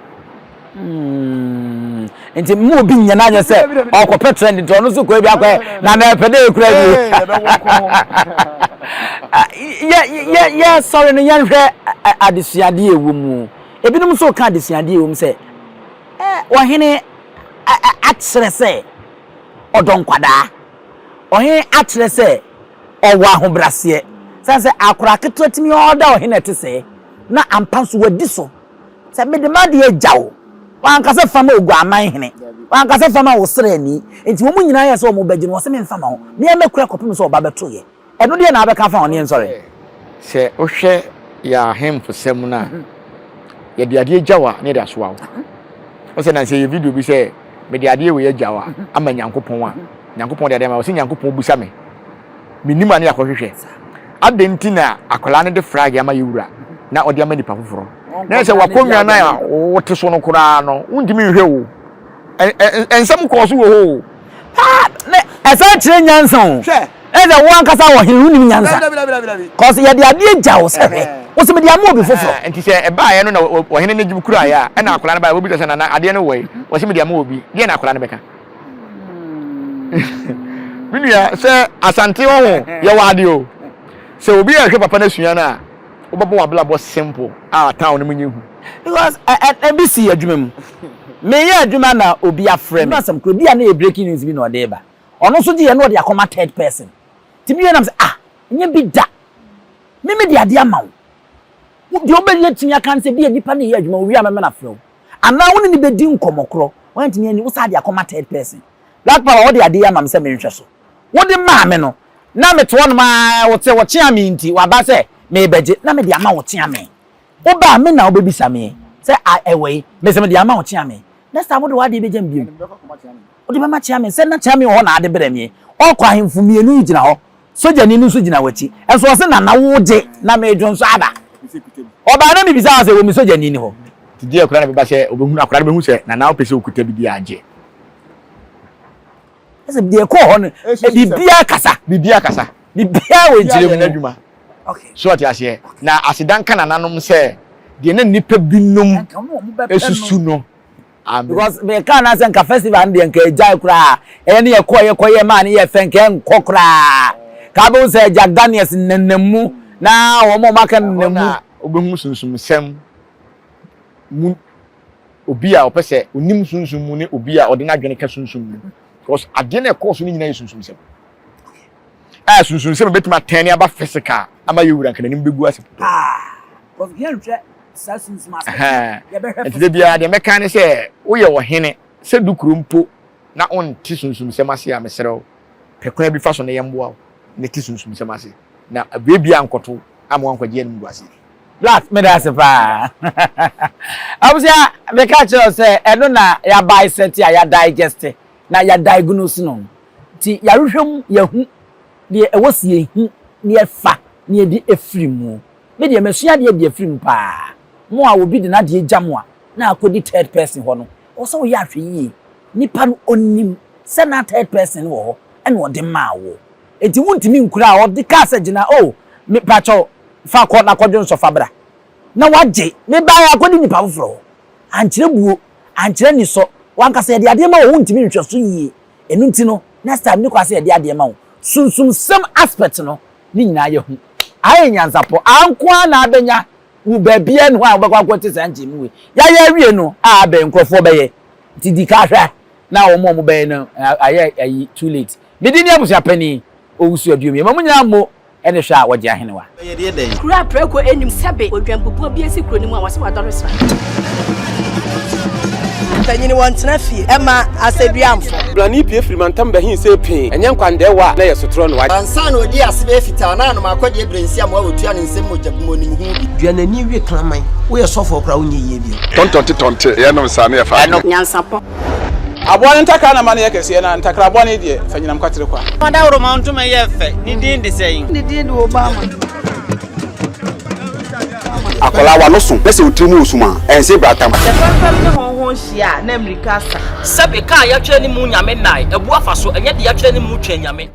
Hmm. Nti mu obi nyɛ n'adwene sɛ ɔkɔpɛ trend nti ɔno nso kɔ ebi akɔyɛ na na ɛpɛ dɛ ekura bi. Yɛ yɛ yɛ sɔre no yɛnhwɛ adesuadeɛ ɛwɔ mu. Ebinom nso ka adesuadeɛ ɛwɔ mu sɛ ɔhene akyerɛ sɛ ɔdɔ nkwadaa. Ɔhene akyerɛ sɛ Ɔwɔ ahobrɛaseɛ. Sane sɛ akwadaa ketewa tumi ɔɔda ɔhene a ɛte sɛɛ, na ampa nso wadi so. Sɛ mede m'adeɛ agya wo, wanka sɛ fa ma oguaman hene, wanka sɛ fa ma wo sraani. Enti wɔn nyinaa yɛɛ sɛ wɔbɛgye no, ɔse memfa ma wo, me ara mɛkura kɔpem sɛ ɔba bɛtoeɛ. Ɛno deɛ na wobɛka afa ho ne yɛnsɔre? Sɛ wohwɛ yɛn ahemfosɛm no a, yɛde adeɛ gya wo a na yɛde asoa wo. Wo sɛ nansa yɛ video bi sɛ mede adeɛ wei agya wo a ama Nyankopɔn a, Nyankopɔn de adeɛ ama wo sɛ Nyankopɔn bisa me. Menim a ne akɔhwehwɛ. Adɛn nti na akwadaa no de flag ama yɛ wura na ɔde ama nipa foforɔ? Na sɛ wakɔnwa no a wote so no koraa no, wontumi nhwɛ o. Nsɛm kɔɔ so wɔ hɔ o. Ɛsan kyerɛ nyansa o. Hwɛ. Ɛsɛ wo ankasa wɔ hene wonim nyansa. Cause yɛde adeɛ gya wo sɛ hwɛ. Wo sɛ mede ama obi foforɔ. Nti sɛ ɛbaeɛ no na ɔhene no gye kuraeɛ a, ɛna akwadaa no baeɛ wɔbisa sɛ nana adeɛ no wɔ he? Wɔse mede ama obi. Deɛ na akwadaa no bɛka? Me nua sɛ Asante wɔ ho yɛwɔ adeɛ o. Sɛ obi ɛhwɛ papa no asua no a, wobɛbɔ w'abrabɔ simple a town no mu nyɛ hu. Because ɛbi si adwuma mu. Meyɛ adwuma na obi afrɛ me. Asɛm koro bi a na ɛyɛ breaking news bi na ɔde reba. Ɔno nso gye yɛ na ɔde akɔma third person. Nti me wie na mesɛ ah nyɛ bi da. Me mede adeɛ ama wo. Deɛ wobɛtumi aka ne sɛ bi a nipa no reyɛ adwuma owie a mɛma no afrɛ wo. Anaa wo ne no bɛdi nkɔmmɔ korɔ. Woantumi anni, wo saa de akɔma third person. Black Power, wode adeɛ yi ama me sɛ menhwɛ so. Wode maa me no, na mete hɔnom ara, wote wo kyea me nti, waba sɛ merebɛgye, na mede ama wo kyea me. Woba a, me na wobɛbisa me sɛ, a ɛwɔ yi? Mese mede ama wo kyea me. Next time wode w'adeɛ bɛgya me bio. Wode bɛma kyea me sɛ na kyea me wɔ hɔ na ade brɛ me. Ɔkɔ ahemfo mmienu yi gyina hɔ, sogyani no nso gyina w'akyi. Nso ɔse Nana wogye na medwo nso aba. Ɔbaa na mebisa sɛ wɔ me sogyani ni hɔ. Nti deɛ akwadaa no bɛba sɛ ɔbɛhunu akwadaa no bɛhu sɛ Nana wopɛ sɛ ɔkuta bi deɛ agye. Ɛsɛ deɛ ɛkɔɔ hɔ no biribiara kasa. Biribiara kasa. Biribiara wɔ nkyerɛ mu. Adwuma. So ɔte aseɛ. Na aseda nka nananom sɛ deɛ na nnipa binom esusu no. Amen. Because meka na sɛ nka festival no deɛ nka agyae koraa. Ɛyɛ ne yɛkɔ yɛkɔ yɛ maa ne yɛ fɛ nka ɛnkɔ koraa. Ka bɛhu sɛ Jack Daniels nenam mu na wɔn a wɔaka nenam mu. Ɛhɔ na wobɛhu sunsumsɛm mu obi a ɔpɛ sɛ onim sunsum mu ne obi a ɔde n'adwene ka sunsum mu because adeɛ no ɛkɔɔ so no nyinaa yɛ sunsumsɛm a sunsumsɛm bɛtumi atɛn ne aba physical ama yɛ wura nka n'anim bɛgu ase nti da biara deɛ mɛka ne sɛ woyɛ ɔhene sɛ du kuro mpo na wonte sunsumsɛm ase a mesrɛ wo pɛ kwan bi fa so na yɛmboa wo na te sunsumsɛm ase na baabi a nkɔto ama wankɔgye anim gu ase. Black, meda ase paa. Abusua, meka kyerɛ wo sɛ ɛno na yɛabisect a yɛadigest na yɛadiagnose no. Nti yɛahwehwɛ mu, yɛahu deɛ ɛwɔ sɛ yɛhu na yɛfa na yɛde afiri mu. Me deɛ masua adeɛ de afiri mu paa. Mo a obi de n'adeɛ gya mo a na akɔdi third person hɔ no, ɛwɔ sɛ woyɛ ahwɛyie. Nipa no ɔnim sɛ na third person no wɔ hɔ ɛna ɔde maa wo. Enti wontumi nkura a ɔde kaa sɛ gyina oh me pakyɛw fa kɔ na kɔdwo nsɔ fa bra na wagye me baeɛ akɔdi nipa foforɔ hɔ ankyerɛ buo ankyerɛ anisɔ wankasa yɛde adeɛ ma wo wontumi nhwɛ so yie ɛno nti no next time ne kwa sɛ yɛde adeɛ ma wo sunsumsɛm aspect no ne nyinaa yɛhu ayɛ nyansapɔ anko ara na abɛnya wo baabiara ne hɔ a wobɛkɔ akɔte saa nkyɛmu wei yɛayɛ awie no a abɛn nkurɔfoɔ bɛyɛ nti di ka hwɛ na wɔn a wɔbɛyɛ no ayɛ ayi too late Me din ne Abusuapanin Owusu Aduomi. Ɛma mo nyinaa mmo ne hwɛ a wɔgye ahenewa. Bɛyɛ deɛ dɛn? Kuro a prako nnim sɛbe odwanbubuo bi asi kuro no mu a wɔse wadɔre sra. Panyin wɔntena fie ɛma asɛduamfo. Blani pue firi mantam bɛhe see pee, ɛnyɛ nkwandɛɛwa a na ɛyɛ sotorɔ no. Ansa na odii ase bɛyɛ fitaa na anom akɔdeɛ berɛnsi amoa wɔtua ne nsam mogya gu mu onim ho bi. Dua n'ani we kraman. Woyɛ sɔfoɔ koraa wonyɛ yie bio. Tɔntɔnte tɔnte yɛnom saa ne yɛfa adwene. Nyansapɔ. Aboa no ntakra na ma no yɛ kɛseɛ, na ntakra bɔne deɛ, fa nyinam kwatere kwa. Ɔdawuroma ntoma yɛ fɛ, ne din de sɛn? Ne din de Obama. Akwadaa w'ano so na sɛ wo tiri mu wɔ sum a, ɛnse bratam. Sɛ fɛmfɛm ne hɔnhɔn hyia a, na mmirika asa. Sɛbe, kaa yɛatwerɛ ne mu Nyame nnae, abu afa so, ɛnyɛ deɛ yɛatwerɛ ne mu Twɛn Nyame.